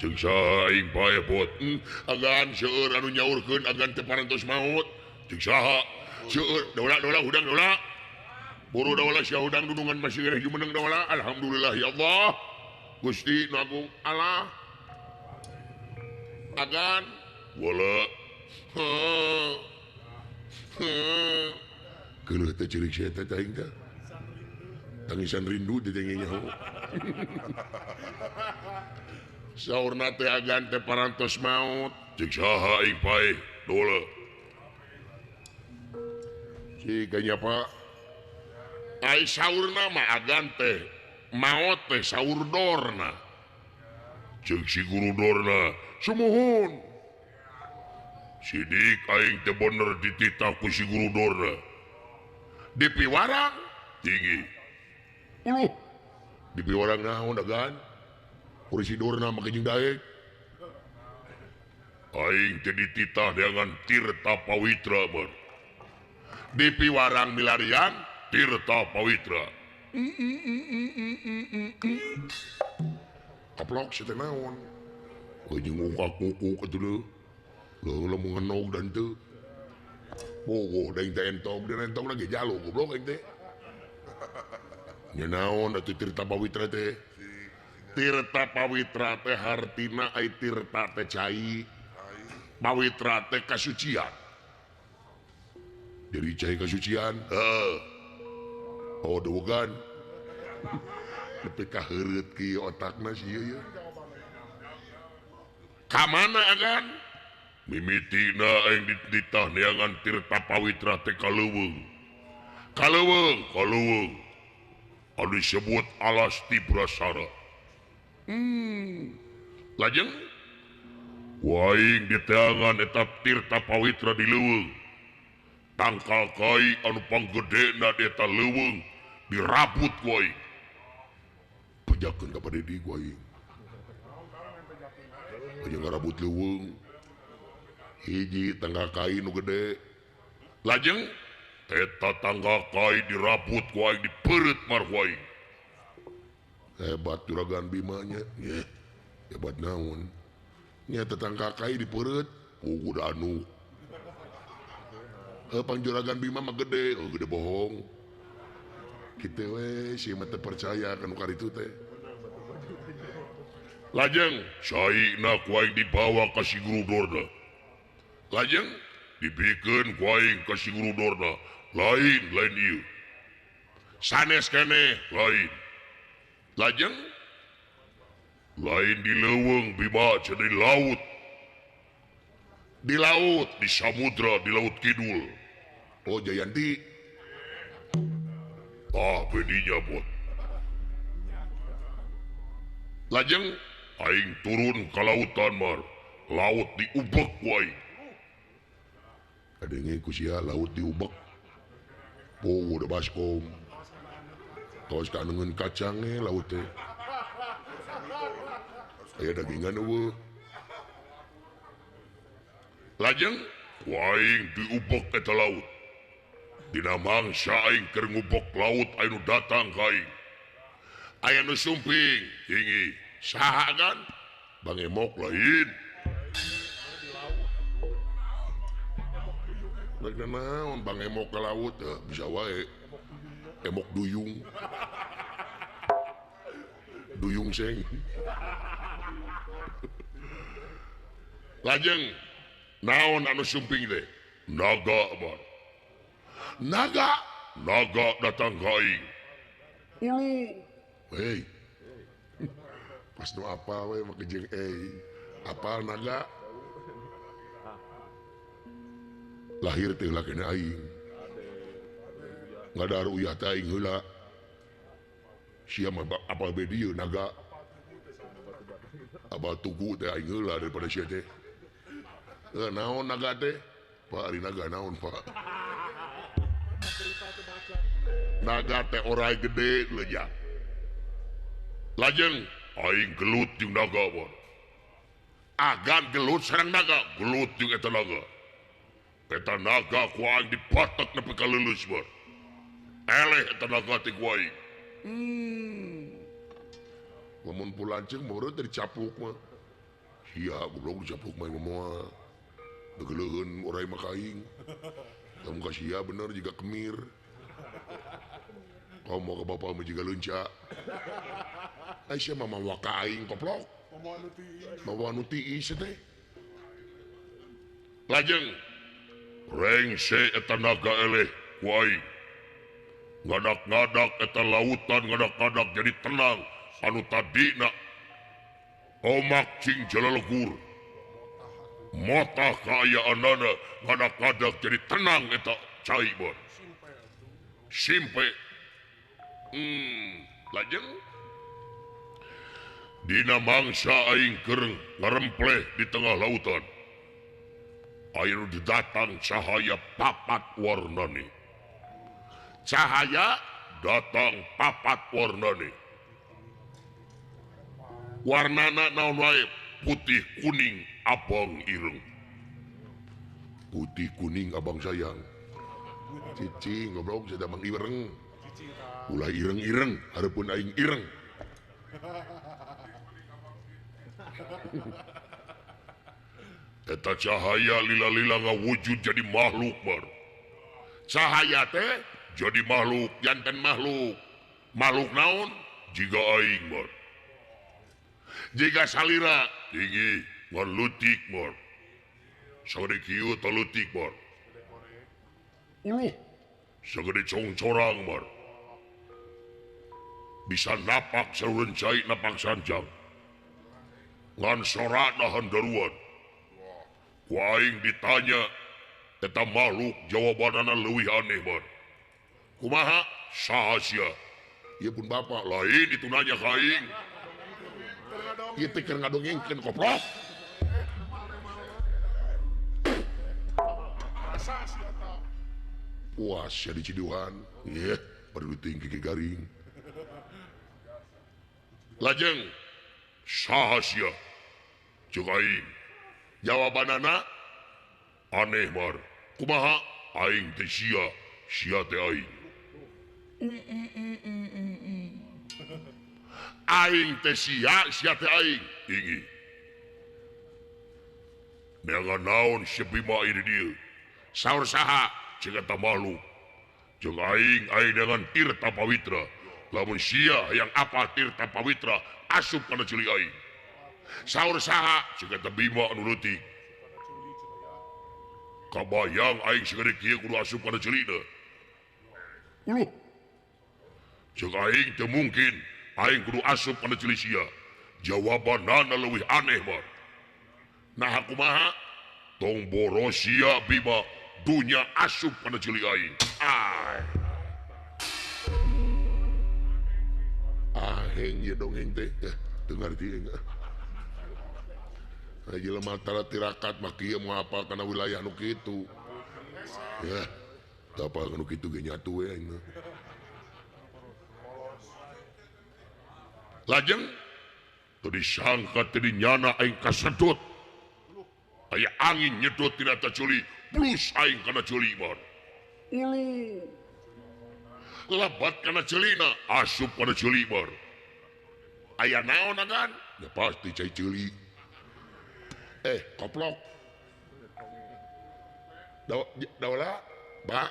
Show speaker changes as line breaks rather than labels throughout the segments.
Ceuk saha aing paeh bot. Agan seueur anu nyaurkeun agan teh parantos maot. Ceuk saha? Seueur dola-dola hudang dola. Buru dola sia hudang dudungan masih keneh jumeneng dola. Alhamdulillah ya Allah. Gusti nu agung Allah. Agan wala. Geuleuh teh ceurik sia teh aing teh. Tangisan rindu teh nyaho. Saurna teh agan teh parantos maot. Ceuk saha aing paeh dola. Cik nya Pak. Ai saurna mah agan teh maot teh saur dorna. Ceuk si guru dorna sumuhun. Sidik aing teh bener dititah ku si guru dorna. Dipiwarang tinggi. Uluh. Dipiwarang naon agan? Kursi dorna make jeung daek. Aing teh dititah dengan Tirta Pawitra ber. Dipiwarang milarian Tirta Pawitra. Kaplok sia teh naon? Jeung ngungkak ngukuk atuh leuh. Leuh lamun ngenog dan teu. Bogoh da aing teh entog, dan entog lagi jalu goblok aing teh. Nya naon atuh Tirta Pawitra teh? Tirta Pawitra teh hartina ai tirta teh cai. Pawitra teh kasucian. Jadi cai kasucian. Heeh. Oh dogan. Nepi ka heureut kieu otakna si ieu. Ka mana agan? Mimitina aing dititah neangan Tirta Pawitra teh ka leuweung. Ka leuweung, ka leuweung. Anu disebut Alas Tibrasara. Lajeng waing diteangan eta Tirta Pawitra di leuweung. Tangkal kai anu panggedena di eta leuweung dirabut ku aing. Pejakeun ka Pak Dedi ku aing. Aja ngarabut leuweung. Hiji tanggal kai nu gede. Lajeng eta tanggal kai dirabut ku aing dipeureut mar ku aing. Hebat juragan Bimanya. Yeh, hebat naon. Nya tetangga kai dipeureut, puguh danu. Pang juragan Bima mah gede, oh gede bohong. Kitu we si mah teu percaya kana karitu teh. Lajeng saina ku aing dibawa ka si guru dorna. Lajeng dibikeun ku aing ka si guru dorna. Lain lain ieu. Sanes keneh lain. Lajeng lain di leuweung Bima jadi laut. Di laut, di samudra, di laut kidul. Oh Jayanti. Ah bedinya bot. Lajeng aing turun ke lautan mar. Laut diubek ku aing. Kadenge ku sia laut diubek. Oh udah baskom. Tos kanengeun kacange laut teh. Aya dagingan eueuh. Lajeng ku aing diubek eta laut. Dina mangsa aing keur ngubek laut anu datang ka aing. Aya nu sumping tinggi. Saha kan? Bang Emok lain. Rek naon Bang Emok ka laut bisa wae. Emok duyung. Duyung seng. Lajeng naon anu sumping teh? Naga mah. Naga, naga datang ka aing. Ulu. Hei. Pas nu apa we make jeung ei. Apal naga? Lahir teh lakena aing. Ngadar uyah teh aing heula. Sia mah apal be dieu naga. Abal tugu teh aing heula daripada sia teh. Naon naga teh? Pak ari naga naon Pak? Naga teh orai gede leuja. Lajeng aing gelut jeung naga war. Agan gelut sareng naga, gelut jeung eta naga. Eta naga ku aing dipatek nepi ka leuleus war. Eleh eta naga teh ku aing. Lamun pulanceng meureun teh dicapluk mah. Sia goblok dicapluk mah moal. Geuleuheun orai mah ka aing. Lamun ka sia bener jiga kemir. Komo ka bapa mah jiga leunca. Ai sia mah mawa ka aing koplok. Mawa nu tiis teh. Lajeng rengse eta naga eleh ku aing. Ngadak-ngadak eta lautan ngadak-ngadak jadi tenang anu tadina omak cing jalalegur motah kaayaanana ngadak-ngadak jadi tenang eta cai bar simpe. Lajeng dina mangsa aing keur ngarempleh di tengah lautan air didatang cahaya papat warnane. Cahaya datang papat warnane. Warnana naon wae? Putih, kuning, abang, ireng. Putih, kuning, abang sayang. Cicing goblok sia abang ireng. Ulah ireng-ireng, hareupeun aing ireng. Eta cahaya lila-lila ngawujud jadi makhluk bar. Cahaya teh jadi makhluk, janten makhluk. Makhluk naon? Jiga aing bar. Jiga salira tinggi ngan leutik bar. Sagede kieu teh leutik bar. Uluh, sagede congcorang bar. Bisa napak saluran cai napak sanjang. Ngan sorana handaruan. Ku aing ditanya eta makhluk jawabanana leuwih aneh bar. Kumaha? Saha sia? Ieu pun bapak lain itu nanya ka aing. Ieu teh keur ngadongengkeun koplok. Puas sia diciduhan. Yeh, baru tinggi ke garing. Lajeng saha sia? Ceuk aing. Jawabanana aneh bar. Kumaha? Aing teh sia, sia teh aing. Aing teh sia, sia teh aing. Tinggi. Neangan naon si Bima ieu di dieu? Saur saha? Ceuk eta makhluk. Ceuk aing, aing dengan Tirta Pawitra. Lamun sia yang apa Tirta Pawitra asup kana ceuli aing. Saur saha? Ceuk eta Bima anu leutik. Kabayang aing sagede kieu kudu asup kana ceulina. Uluh. Ceuk aing teu mungkin aing kudu asup kana ceuli sia. Jawabanana leuwih aneh bar. Nah kumaha? Tong boros sia Bima dunya asup kana ceuli aing. Ai. Aheng ieu dongeng teh. Teu ngarti aing. Jelema tara tirakat mah kieu moal apal kana wilayah nu kitu. Ya, teu apal kana kitu ge nyatu we aing mah. Lajeng teu disangka teu dinyana aing kasedot. Aya angin nyedot tina eta ceuli, plus aing kana ceuli bar. Ulu. Lebat kana ceulina, asup kana ceuli bar. Aya naon agan? Ya pasti cai ceuli. Koplok. Daola, ba.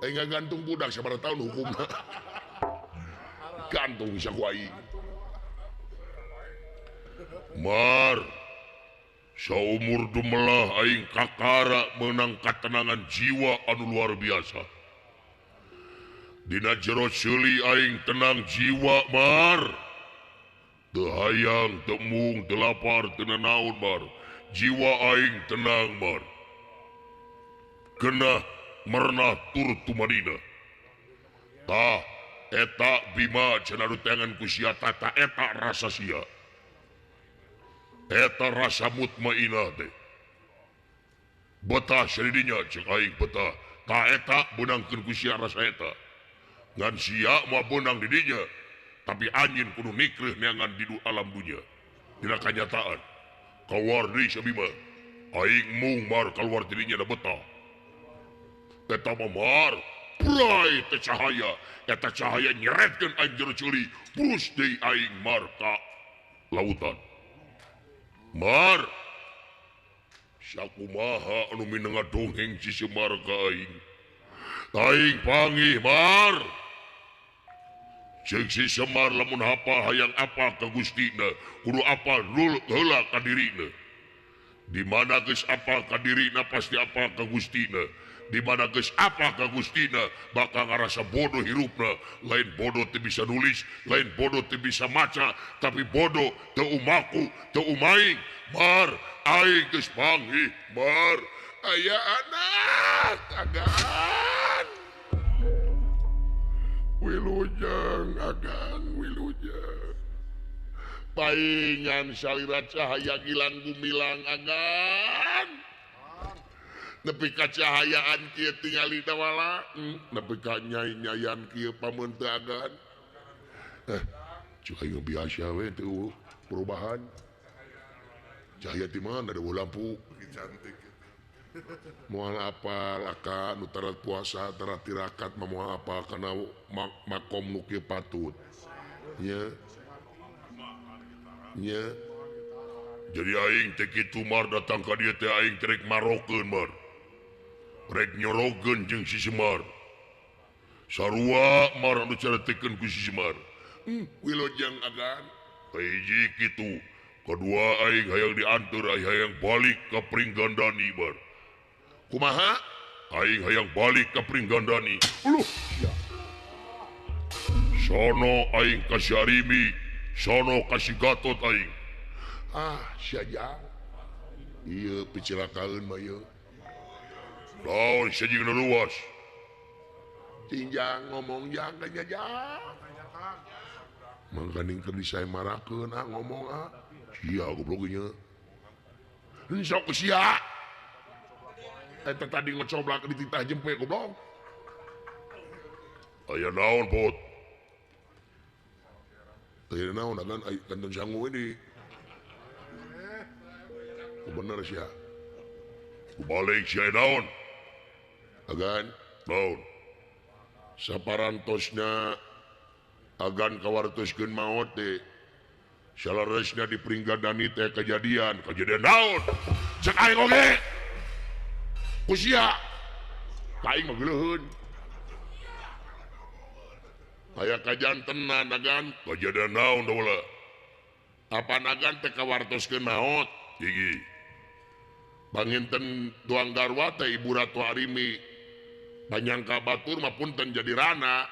Aing gantung budak sabaraha tahun hukumna. Gantung sia ku aing. Mar. Saumur dumelah aing kakara meunang katenangan jiwa anu luar biasa. Dina jero ceuli aing tenang jiwa mar. Teu hayang, teu mung, teu lapar, teu nanaon mar. Jiwa aing tenang mar. Genah merenah tur tumanina. Tah eta Bima cenah rutengan ku sia tata eta rasa sia. Eta rasa mutmainah teh. Betah saridinya ceuk aing betah. Tah eta beunangkeun ku sia rasa eta. Ngan sia moal beunang di dinya. Tapi anjeun kudu nikreuh neangan di alam dunya. Dina kanyataan. Kaluar deui sia Bima. Aing mung mar kaluar ti dinya da betah. Eta mah mar Prai teh cahaya eta cahaya nyeretkeun aing jero ceuli purus deui aing mar ka lautan. Mar sakumaha anu minenga dongeng si Semar ka aing. Aing panggih mar. Ceuk si Semar lamun hapa hayang apa ka Gustina kudu apa heula ka dirina. Di mana geus apa ka dirina pasti apa ka Gustina. Di mana geus apa ka Gustina bakal ngarasa bodoh hirupna. Lain bodoh teu bisa nulis, lain bodoh teu bisa maca, tapi bodoh teu umaku, teu umaing. Mar, aing geus panggih, mar. Aya anak agan. Wilujeng agan, wilujeng. Paingan salira cahaya gilang gumilang agan. Nepi ka cahayaan kieu tingali dawala, nepi ka nyai-nyayan kieu pameun teu agan. Cuk aing biasa we teu perubahan. Cahaya di mana ada lampu
cantik.
Moal apal akan nu tarat puasa tarat tirakat mah moal apal kana makom nu kieu patut. Nya. Nya. Jadi aing teh kitu mar datang ka dieu teh aing teh rek marokeun mar. Rek nyorogeun jeung si Semar. Sarua mar anu caretekeun ku si Semar. Wilujeng agan. Hiji kitu. Kedua aing hayang dianteur aing hayang balik ka Pringgandani mar. Kumaha? Aing hayang balik ka Pringgandani. Uluh sia. Sono aing ka si Arimi, sono ka si Gatot aing. Ah, sia jang. Ieu picilakaeun mah ieu. Naon sia jeung luas. Tinjang ngomong jang ka jang. Mangkaning keur disaemarakeun ah ngomong ah. Sia goblok nya. Sok sia. Eta tadi ngocoblak di titah jempe goblok. Aya naon pot? Aya naon agan kanton sangu ini. Bener sia. Balik sia naon? Agan naon? Saparantosna agan kawartoskeun maot teh. Salaresna di Pringgandani teh kejadian, kejadian naon? Cek aing oge. Ku sia. Ka aing mah geuleuheun. Aya kajantenan agan, kejadian naon daula? Apan agan teh kawartoskeun maot? Hiji. Panginten tuang garwa teh Ibu Ratu Arimi. Panyangka batur mah punten jadi rana.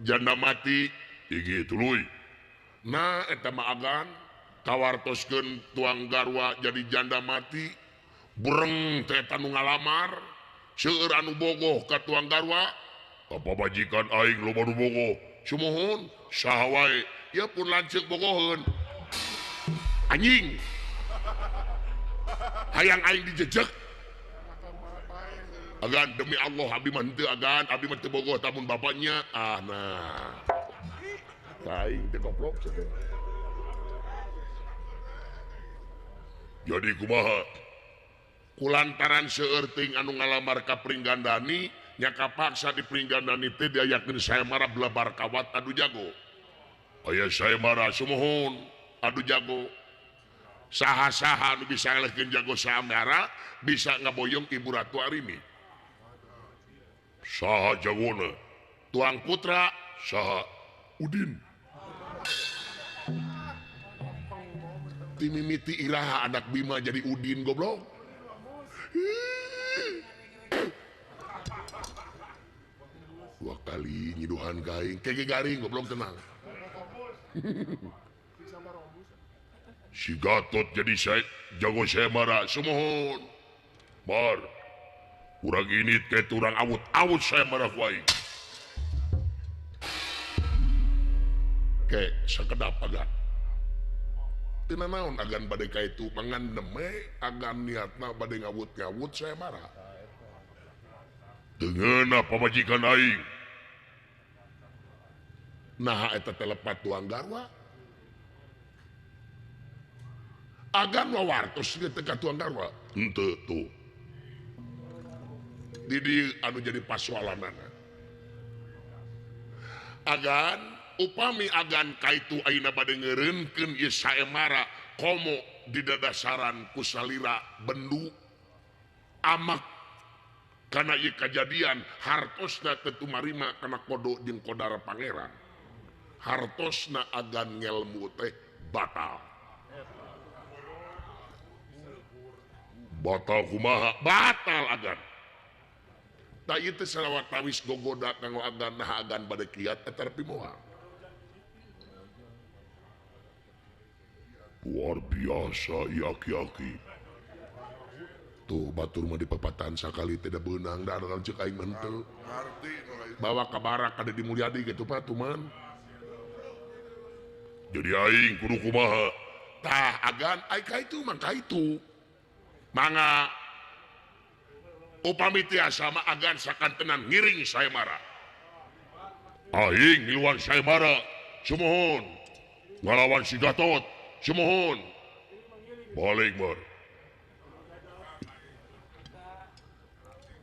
Janda mati, hiji tuluy. Nah eta mah agan kawartoskeun tuang garwa jadi janda mati. Bureng teh eta nu ngalamar, seueur anu bogoh ka tuang garwa. Apa majikan aing loba nu bogoh? Sumuhun, saha wae, ieu pun lanceuk bogoheun. Anjing. Hayang aing dijejek. Agan demi Allah abdi mah henteu agan, abdi mah teu bogoh tamun bapaknya. Ah nah. Aing teh goblok cenah. Jadi kumaha? Kulantaran seueur teuing anu ngalamar ka Pringgandani, nya kapaksa di Pringgandani teh diayakeun Saemara belebar kawat adu jago. Aya Saemara sumuhun adu jago. Saha-saha anu bisa ngalehkeun jago Saemara bisa ngaboyong Ibu Ratu Arimi. Saha jagona? Tuang Putra saha? Udin. Timimiti iraha anak Bima jadi Udin goblok. Dua kali nyiduhan gaing, kege garing goblok tenang. Si Gatot jadi saya jago Saemara sumuhun. Mar, urang ini teh turang awut-awut Saemara ku aing. Ke sakedap agan. Teu naon agan bade ka itu mangan neme agan niatna bade ngawut-ngawut Saemara. Teu ngeunah pamajikan aing. Naha eta teh lepat tuang garwa. Agan wawartos teh ka tuang garwa. Henteu tuh. Di dieu anu jadi pasualanana. Agan upami agan kaitu ayeuna bade ngeureunkeun ieu saemara komo di dadasaran ku salira bendu amak kana ieu kajadian hartosna teu tumarima kana kodo jeung kodar pangeran. Hartosna agan ngelmu teh batal. Batal kumaha? Batal agan. Tah ieu teh salawatawis gogoda kanggo agan nah agan bade kiat eta pimoal. Luar biasa ieu aki-aki. Tuh batur mah di pepatan sakali teh da beunang da anu ceuk aing mah henteu. Bawa ka barak ka Dedi Mulyadi kitu Pak tuman. Jadi aing kudu kumaha? Tah agan ai ka itu mah ka itu. Mangga upami tiasa mah agan sakantenan ngiring saemara. Aing ngiluan saemara sumuhun. Ngalawan si Gatot sumuhun. Balik mor.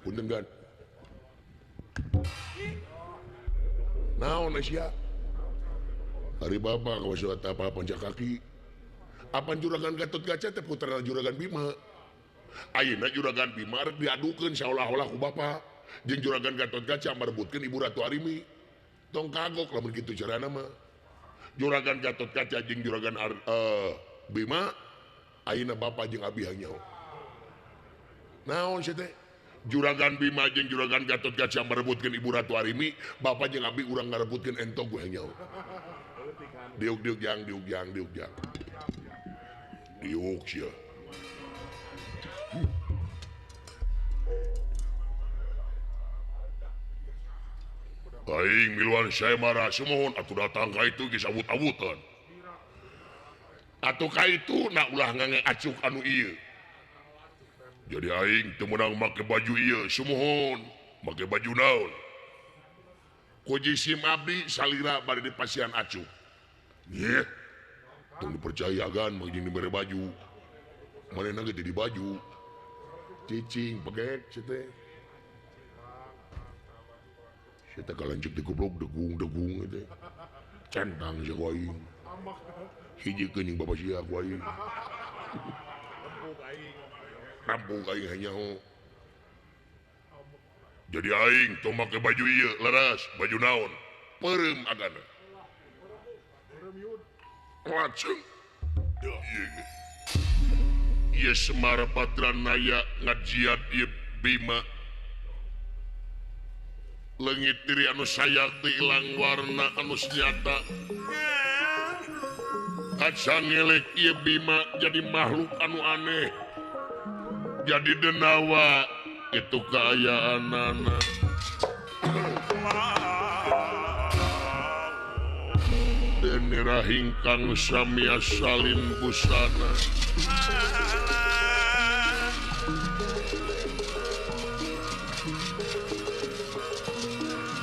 Punten gan. Naon sia? Hari bapak kawas apa panjak kaki. Apan juragan Gatot Kaca teh putra juragan Bima. Ayeuna juragan Bima rek diadukeun saolah-olah ku bapa jeung juragan Gatot Kaca merebutkeun Ibu Ratu Arimi. Tong kagok lamun kitu carana mah. Juragan Gatot Kaca jeung juragan Bima ayeuna bapa jeung abi hanyaho. Naon sia teh? Juragan Bima jeung juragan Gatot Kaca merebutkeun Ibu Ratu Arimi, bapa jeung abi urang ngarebutkeun entog we hanyaho. Diuk-diuk jang, diuk jang, diuk jang. Diuk sia. Aing miluan saemara sumuhun atuh datang ka itu geus awut-awutan. Atuh ka itu na ulah ngange acuk anu ieu. Jadi aing teu meunang make baju ieu sumuhun, make baju naon? Ku jisim abdi salira bade dipasihan acuk. Yeh, tong dipercaya agan mah jeung dibere baju. Manehna ge di baju. Cicing pegek sia teh. Sia teh kalanceuk di goblok degung-degung teh. Centang sia ku aing. Hijikeun jeung bapa sia ku aing. Rampung aing hanyaho. Jadi aing tong make baju ieu leres, baju naon? Peureum agana. Lajeng. Ieu Semar Badranaya ngajiat ieu Bima. Leungit diri anu sayakti ilang warna anu senyata. Kaca ngelek ieu Bima jadi makhluk anu aneh. Jadi denawa itu kaayaanana. Denera hingkang samia salin busana.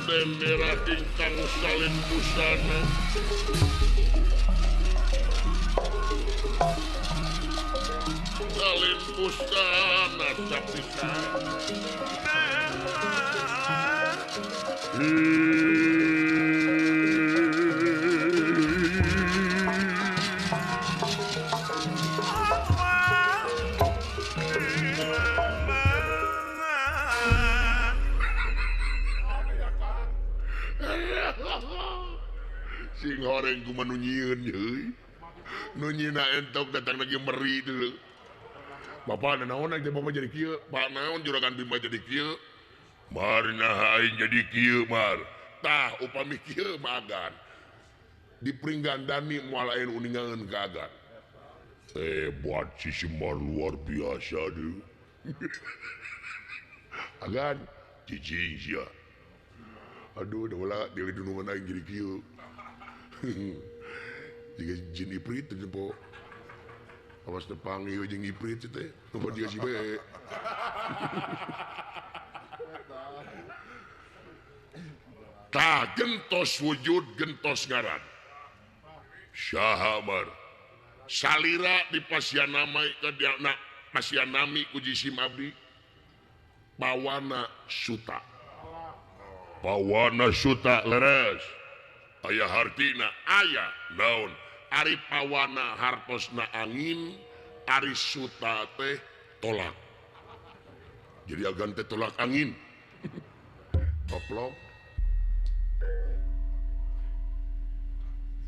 Denera hingkang salin busana. Salin busana sapisan. Sing horeng ku mah nu nyieun euy. Nu nyieuna entok datang lagi meri dulu. Bapak naon teh bapak jadi kieu? Pak naon juragan Bima jadi kieu? Mar nah aing jadi kieu mar. Tah upami kieu mah agan. Dipringgandani moal aya nu uningangeun ka agan. Hebat si Semar luar biasa deui. Agan cicing sia. Aduh da ulah dilidunungan aing jadi kieu. Jiga jin iprit teh po. Awas tepang ieu jeung iprit teh. Lupa dia si bae. Tah gentos wujud gentos ngaran. Saha mar. Salira di pasianamai ka diana pasianami ku jisim abdi. Pawana Suta. Pawana Suta leres. Aya hartina aya naon? Ari pawana hartosna angin, ari suta teh tolak. Jadi agan teh tolak angin. Koplok.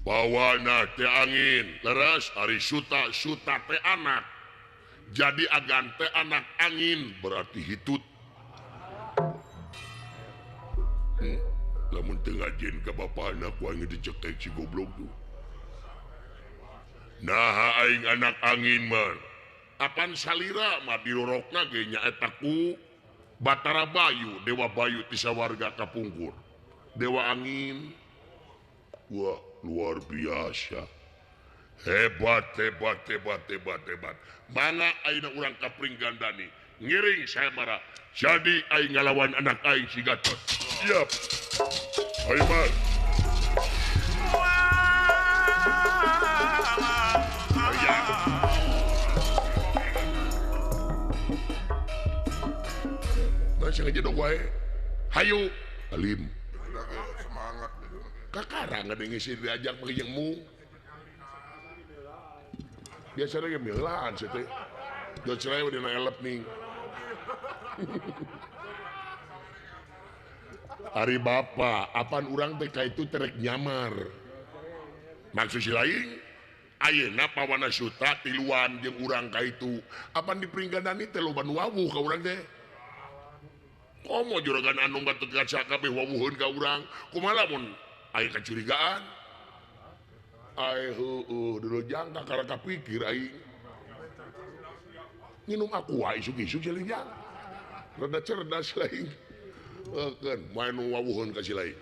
Pawana teh angin, leres ari suta, suta teh anak. Jadi agan teh anak angin berarti hitut. Lamun teu ngajin ka bapana ku aing dicekek si goblok tuh. Naha aing anak angin mah. Apan salira mah dirorokna ge nyaeta ku Batara Bayu, Dewa Bayu ti sawarga kapungkur. Dewa angin. Wah, luar biasa. Hebat, hebat, hebat, hebat, hebat. Mana ayeuna urang ka Pringgandani ngiring saya marah. Jadi aing ngalawan anak aing si Gatot. Siap. Ayo mar. Nah, sengaja dong wae. Hayu alim.
Semangat.
Kakara ngadengisi diajak mah mung. Biasanya ge milaan sih teh. Do cerai dina elep nih. Ari bapa, apan urang teh ka itu terek nyamar. Maksud si lain, ayeuna Pawana Suta tiluan jeung urang ka itu. Apan di Pringgandani teh loba nu wawuh ka urang teh. Komo juragan anu Gatot Kaca kabeh wawuheun ka urang. Kumaha lamun aya kacurigaan? Ai heueuh dulu jangka kakara kapikir aing. Nginum aku wae isuk-isuk jeung jang. Rada cerdas lain. Keun main nu wawuheun ka si lain.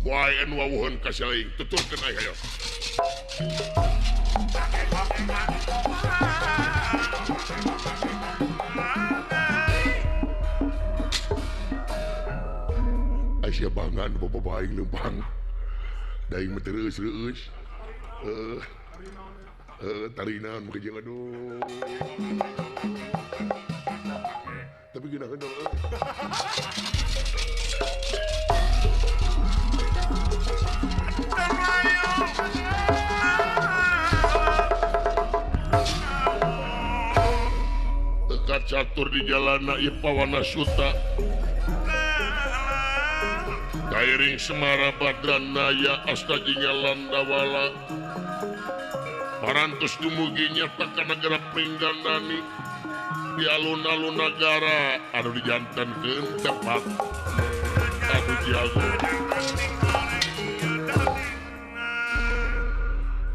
Wae anu wawuheun ka si lain, tuturkeun aing hayo. Ai sia bangan bapak aing leumpang. Da aing mah teu reueus-reueus. Heeh. Tarina mun jeung aduh. Tapi geunaheun dong. Tekat catur di jalana ieu Pawana Suta. Kairing Semara Badranaya Astajinga Landawala. Parantos dumugi nyata ka nagara Pringgandani. Di alun-alun nagara anu dijantenkeun tepat anu jago.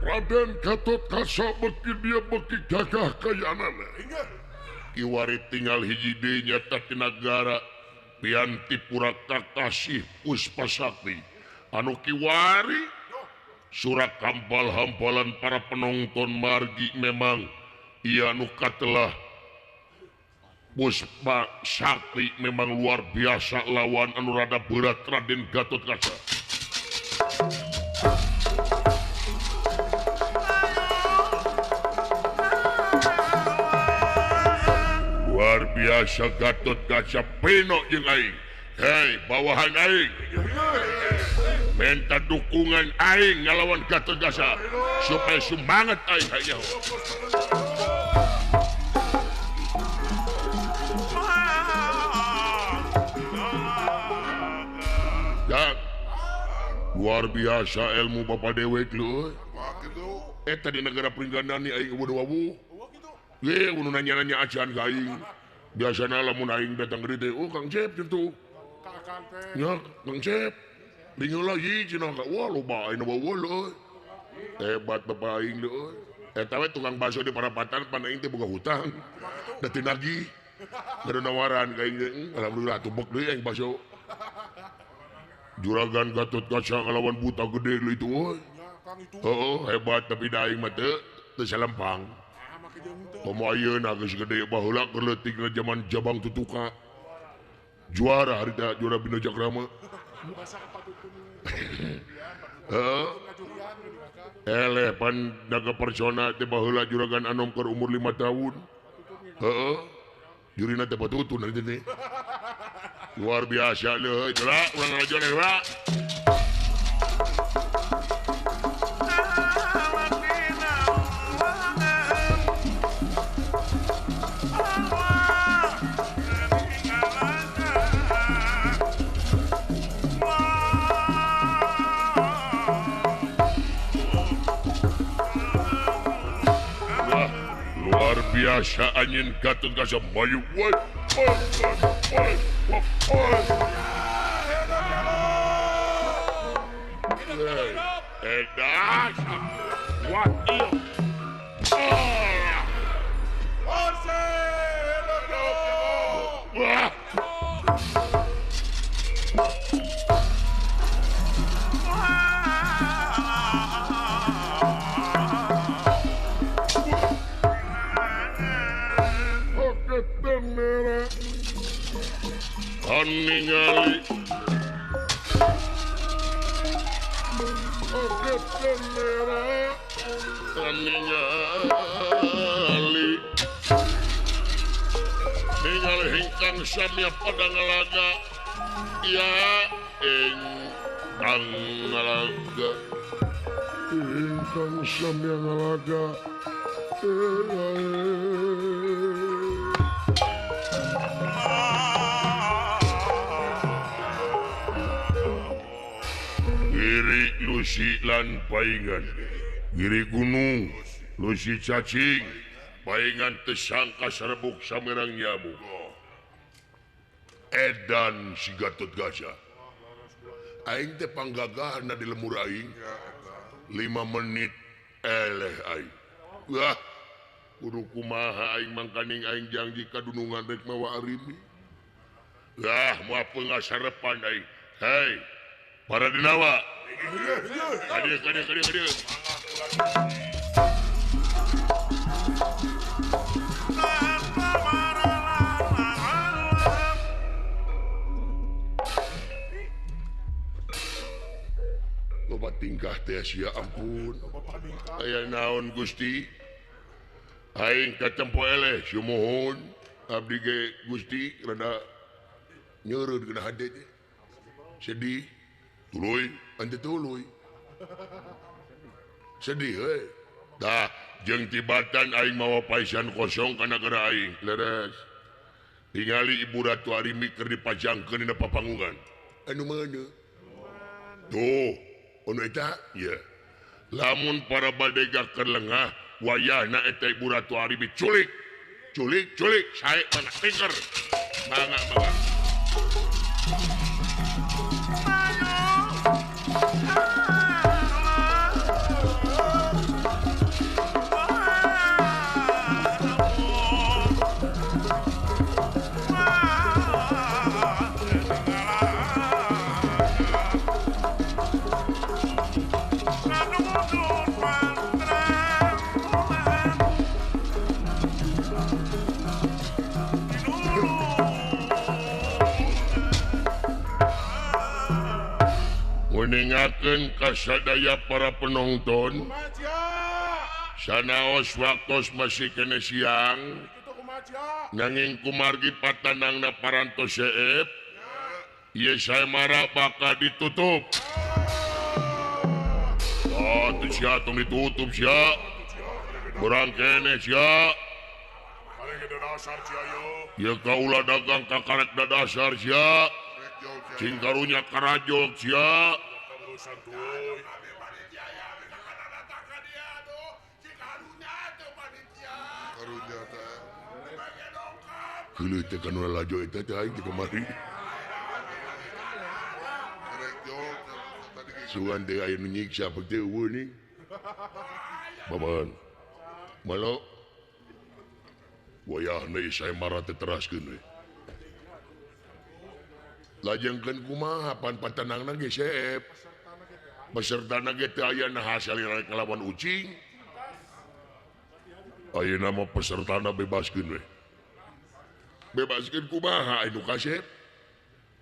Raden Gatot Kaca beki dia beki gagah kayanana. Kiwari tinggal hiji deui nyata ti nagara Pianti Purakakasih Puspasakti anu kiwari surak hampal-hampalan para penonton margi memang ia anu katelah Puspa Sakti memang luar biasa lawan anu rada berat Raden Gatot Kaca. Luar biasa Gatot Kaca peno jeung aing. Hei, bawahan aing. Minta dukungan aing ngalawan Gatot Kaca supaya semangat aing hayo. Ya, luar biasa ilmu Bapak dewek leuh. Eta di negara Pringgandani aing eueuh wawuh. Ye, nu nanya-nanya acan ka aing. Biasana lamun aing datang ka dieu teh, oh Kang Cep kitu. Nya, Kang Cep. Bingung lagi cenah ka, wah loba aing wawuh leuh. Hebat bapak aing leuh. Eta we tukang bakso di parapatan pan aing teh boga hutang. Da teu nagih. Gaduh nawaran ka aing teh, alhamdulillah tubek deui aing bakso. Juragan Gatot Kaca ngalawan buta gede lu itu euy. Heeh, hebat tapi da aing mah teu salempang. Komo ayeuna geus gede baheula keur leutik na jaman Jabang Tutuka. Juara harita juara Bina Jakrama. Heeh. Eleh pan daga persona teh baheula Juragan Anom keur umur 5 tahun. Heeh. Jurina teh patutun nanti teh. Luar biasa leuh. Gerak urang ngalajo gerak. Biasa anjing Gatot Kaca mayu. Woi, woi, woi, woi, woi. Edan. Wah, iya. Wah. Ningali oke merah ningali ningali hingkang samya pada ngalaga ya ingkang ngalaga ingkang samya ngalaga. Giri Lusi lan paingan Giri gunung Lusi cacing paingan tersangka serebuk samerang nyamuk edan si Gatot Kaca aing teh panggagahna di lemur aing 5 menit eleh aing wah kudu kumaha aing mangkaning aing janji ka dunungan rek mawa arimi wah moal pengasarepan aing. Hei para denawa kadieu kadieu kadieu kadieu. Loba tingkah teh sia ampun. Aya naon Gusti? Aing katempo eleh sumuhun abdi ge Gusti rada nyeureud kana hate teh. Sedih. Tuluy, ante tuluy. Sedih heuy. Tah, jeung tibatan aing mawa paisan kosong kana gara aing. Leres. Tingali Ibu Ratu Arimi keur dipajangkeun dina papanggungan. Anu mana? Tuh, anu eta? Ieu. Lamun para badega keur lengah, wayahna eta Ibu Ratu Arimi culik. Culik, culik, sae mana tingker. Mangga, mangga. Meninggalkan kasadaya para penonton sanaos waktos masih kene siang nanging kumargi patanangna parantos seep ieu saemara bakal ditutup. Oh teu sia tong ditutup sia urang kene sia ieu kaula dagang kakarek dadasar sia cing karunya karajog sia. Keuleuh teh kana lalajo eta teh aing teh kamari. Sugan teh aya nu nyiksa teh eueuh nih. Babahan. Malo. Wayahna ieu saemara teh teraskeun we. Lajengkeun kumaha pan patanangna ge seep. Pesertana ge teu aya nah hasil rek ngalawan ucing. Ayeuna mah pesertana bebaskeun we. Bebaskeun kumaha anu kasep?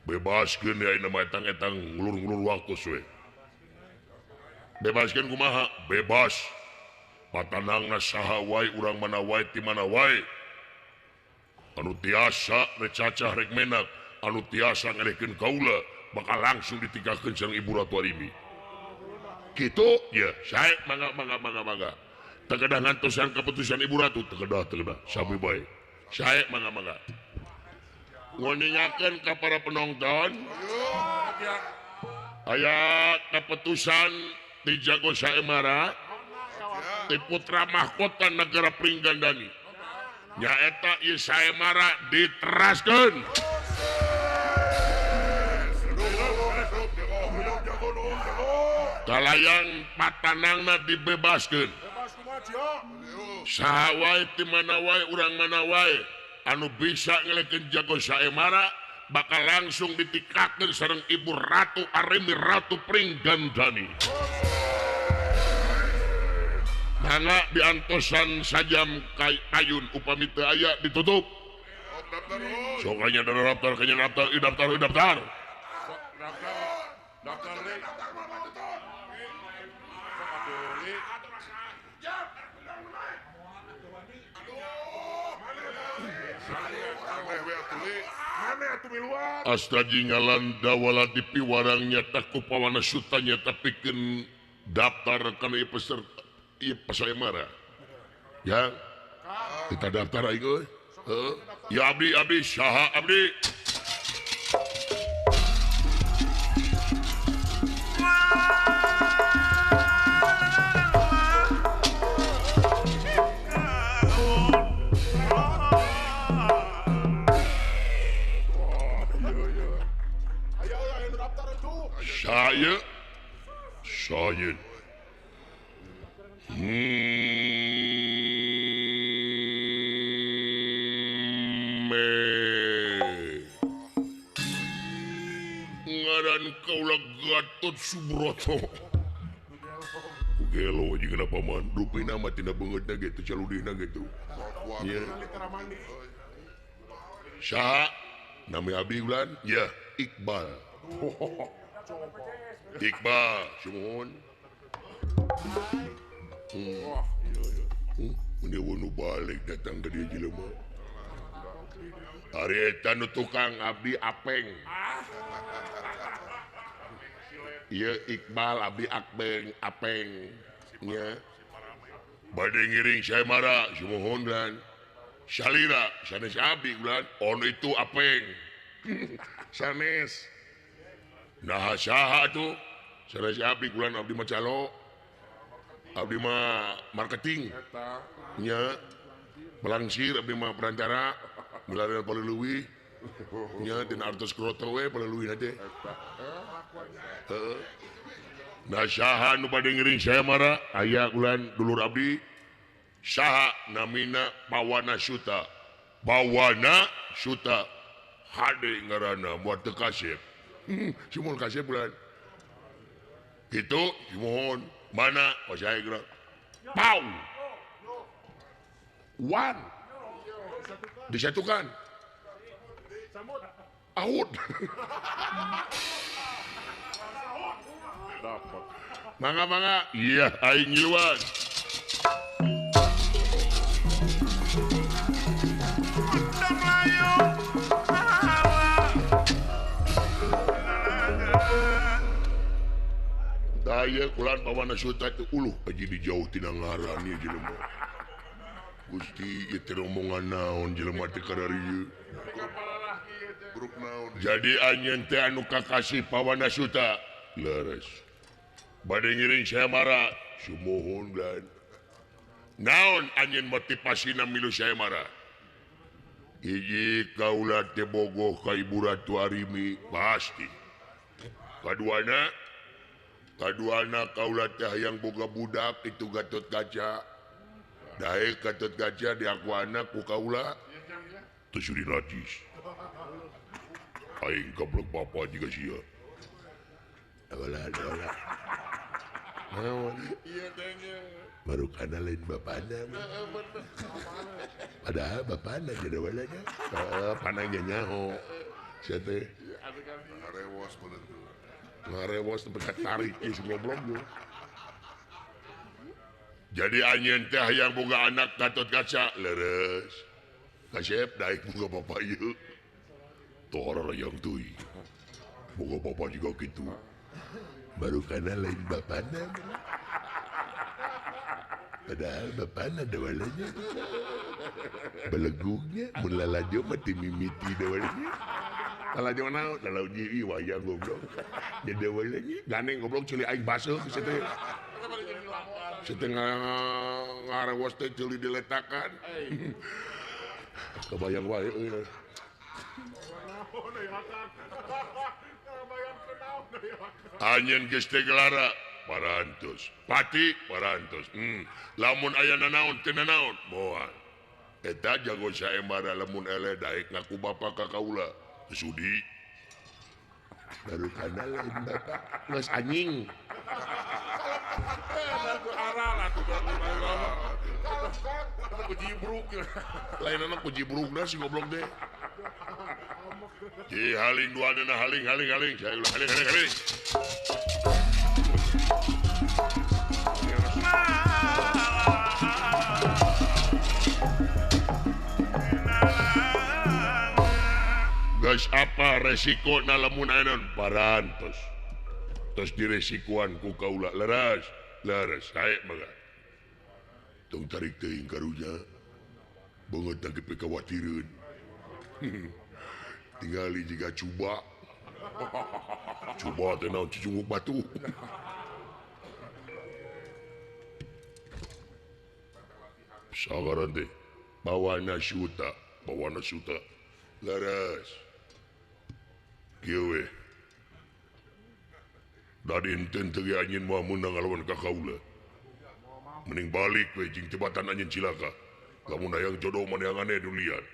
Bebaskeun ayeuna mah etang-etang ngulur-ngulur waktu we. Bebaskeun kumaha? Bebas. Patanangna saha wae urang mana wae ti mana wae. Anu tiasa rek cacah rek menak, anu tiasa ngalehkeun kaula bakal langsung ditinggalkeun sareng Ibu Ratu Arimi. Kitu ya, sae mangga mangga mangga mangga. Tekedah ngantosan keputusan Ibu Ratu, tekedah tekedah sami bae. Sae mangga mangga. Ngoningakeun ka para penonton. Aya keputusan ti Jago Saemara ti putra mahkota negara Pringgandani. Nyaeta ieu Saemara diteraskeun. Kalayang patanangna dibebaskeun. Saha wae ti mana wae urang mana wae anu bisa ngelekeun Jago Saemara bakal langsung ditikakeun sareng Ibu Ratu Arimi Ratu Pringgandani. Mangga diantosan sajam kayun upami teu aya ditutup. Sok nya daftar kanya daftar daftar daftar. Astra jinggalan dawala di piwarang nyata ku pawana suta nyata pikeun daftar kana ieu peserta ieu Saemara. Ya. Kita daftar aing euy. Heeh. Ya abdi abdi saha abdi. Saya ngaran kaula Gatot Subroto. Gelo jeung kenapa man rupina mah tina beungeutna ge teu caludihna gitu. Nya. Saha nami abdi ulan? Ya, Iqbal. Iqbal, sumuhun. Mun nu balik datang ke dia jelema. Ari eta nu tukang abdi apeng. Ieu Iqbal abdi akbeng apeng. Nya. Bade ngiring Saemara, sumuhun lan. Salira sanes abdi ulan, on itu apeng. Sanes. Nah saha tuh sanes abdi ulan abdi mah calo. Abdi mah marketing. Nya. Melangsir abdi mah perantara. Milarian paleuwih. Nya dina artos kroto we paleuwihna teh. Heeh. Nah saha nu bade ngiring Saemara aya ulan dulur abdi. Saha namina Pawana Suta. Pawana Suta. Hade ngaranna moal teu kasep. Sumuhun kasep bulan. Kitu sumuhun. Mana? Oh saya gerak. Pau. Wan. Disatukan. Out. Dapat. Mangga mangga. Iya aing ngiluan. Daya kulan Pawana Suta teh uluh aji di jauh tina ngaran ieu jelema. Gusti ieu teh rombongan naon jelema teh kararieu. Grup naon. Jadi anjeun teh anu kakasih Pawana Suta. Leres. Bade ngiring Saemara, sumuhun dan. Naon anjeun motivasina milu Saemara? Hiji kaula teh bogoh ka Ibu Ratu Arimi pasti. Kaduana kaula teh hayang boga budak itu Gatot Kaca. Daek Gatot Kaca diakuana ku kaula teu sudi najis. Aing gablek bapa jiga sia. Alah alah. Naon? Baru kana lain bapana. Padahal bapana jadi walanya. Panangnya nyaho. Sia teh.
Ngarewos bener.
Ngarewos sampai tarik si goblok tuh. Jadi anjeun teh hayang boga anak Gatot Kaca leres. Kasep daek boga bapak ieu. Tohara yang teuing. Boga bapak juga kitu. Baru kana lain bapana. Padahal bapana dawalanya. Belegugnya mun lalajo mah ti mimiti dawalanya. Lalajo naon? Lalajo ieu wayang goblok. Jadi dawalanya gandeng goblok ceuli aing baseuh geus teh. Setengah ngarewos teh ceuli diletakan. Kebayang wae euy. Anjeun geus teh gelara parantos. Pati parantos. Lamun aya nanaon teu nanaon moal. Eta jago saembara lamun eleh daek ngaku bapa ka kaula. Teu sudi. Baru kana lain bapak geus anjing. Lain anak ku jibrukna si goblok deh. Ji haling dua dana haling haling haling saya haling haling haling. Guys apa resiko na lamun ayeuna parantos. Terus diresikuan ku kaula leres leres sae mangga. Tong tarik teuing karunya. Beungeut teh pikawatireun. Tingali jiga cuba. Cuba teh naon cicunguk batu. Sagaran teh bawana suta, bawana suta. Leres. Kieu we. Da dinten teu ge anjeun moal meunang ngalawan ka kaula. Mending balik we jeung tebatan anjeun cilaka. Lamun hayang jodoh maneangan dulian.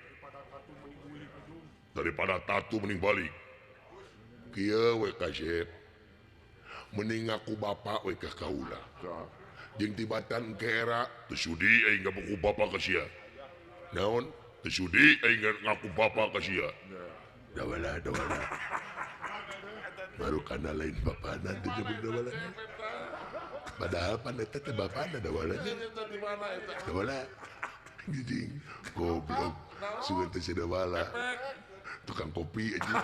Daripada tatu mending balik. Kieu we kasep. Mending ngaku bapak we ka kaula. Jeung tibatan ke era teu sudi aing ngaku bapak ka sia. Naon? Teu sudi aing ngaku bapak ka sia. Dawala dawala. Baru kana lain bapana teu nyebut dawala. Padahal pan eta teh bapana dawalanya. Dawala. Gijing goblok sugan teh si dawala. Tukang kopi aja.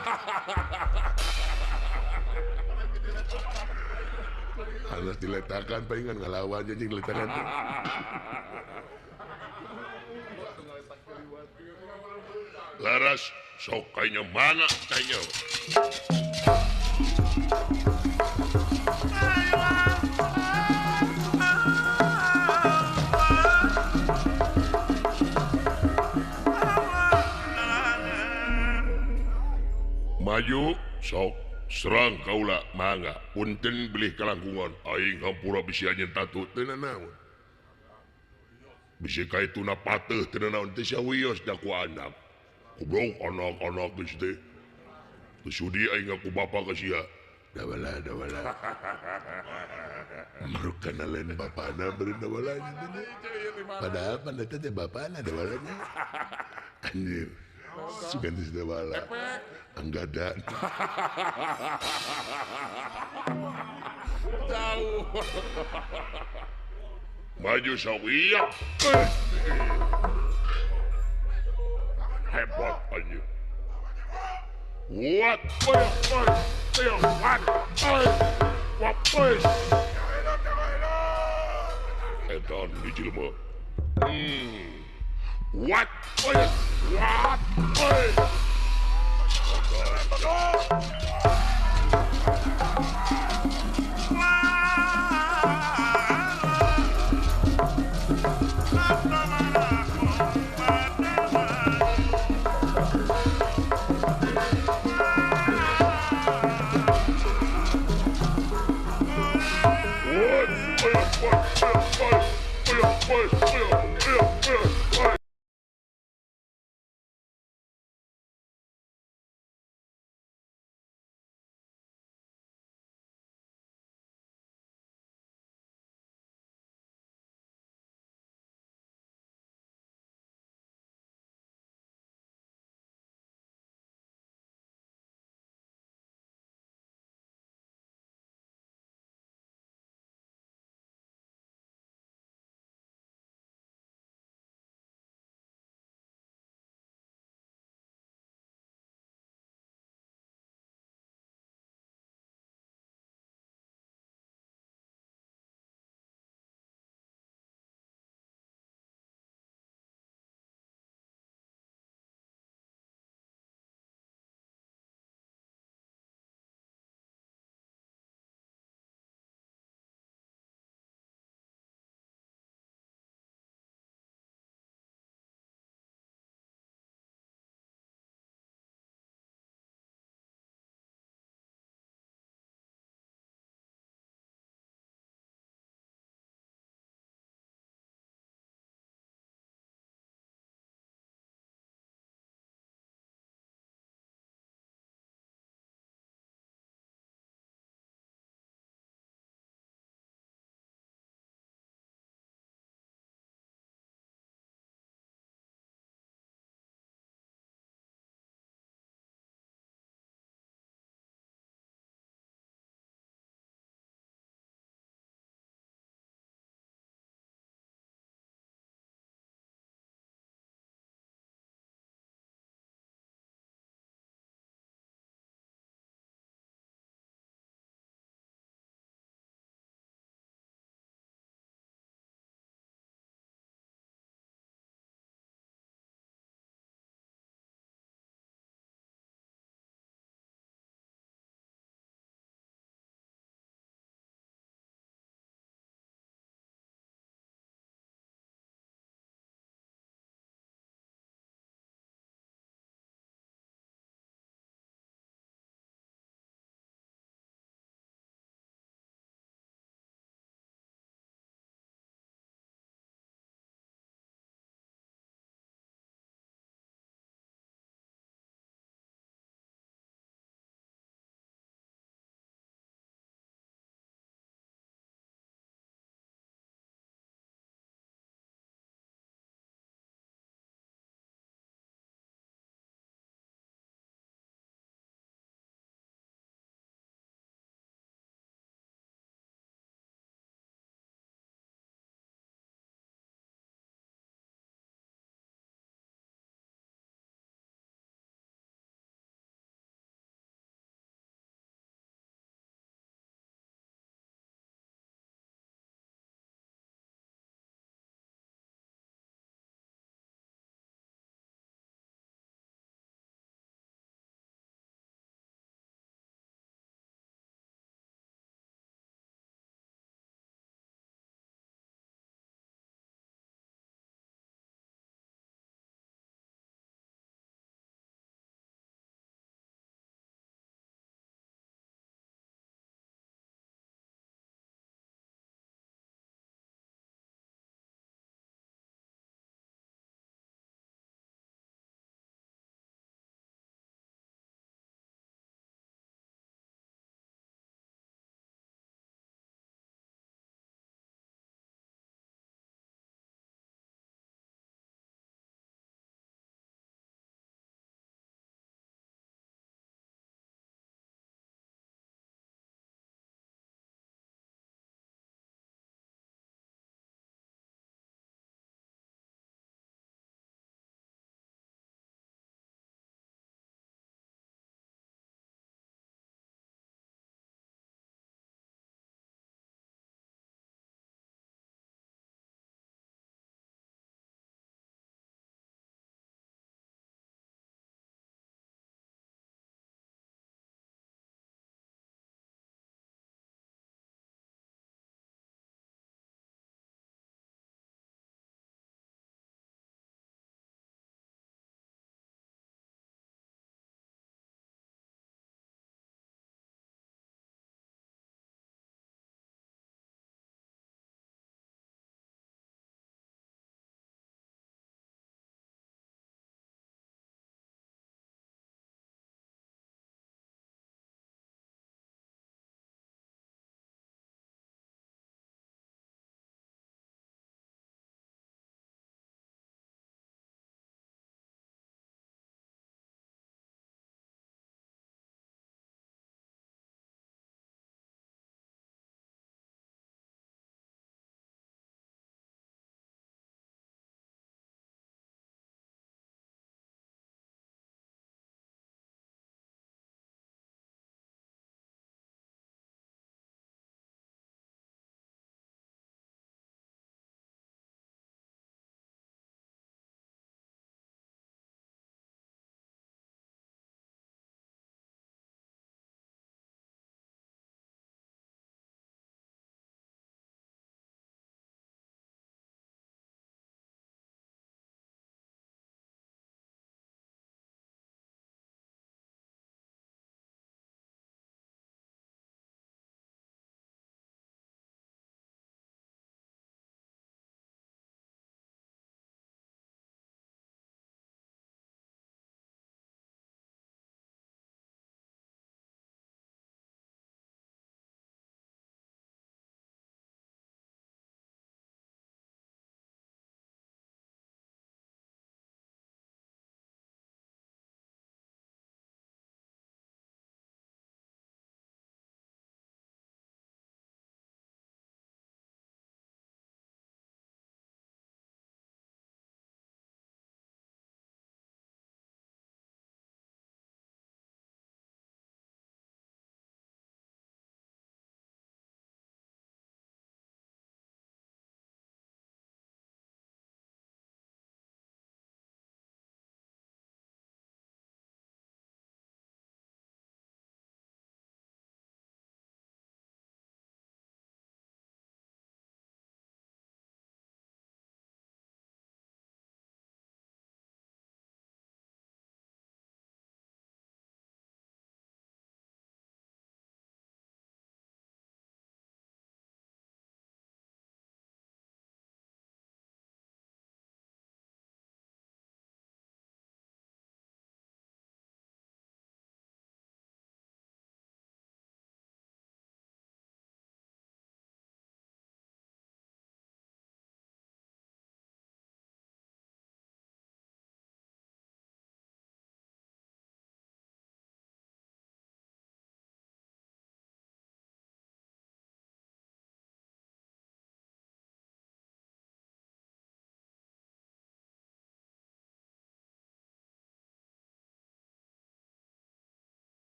Harus diletakan palingan ngalawan anjing diletakan. Laras sok kayaknya mana kayaknya. Maju sok serang kaula mangga punten bilih kalangkungan aing hampura bisi anjeun tatu teu nanaon bisi kaituna pateuh teu nanaon teh sia wios da ku anak goblok anak-anak geus teh teu sudi aing ngaku bapa ka sia dawala dawala marukana lain bapana beureun dawala padahal pan eta teh bapana dawalanya anjir sugan teh dawala anggada. Jauh. Maju sok iya. Hebat anjir. What? What? Edan di jelema. What? What?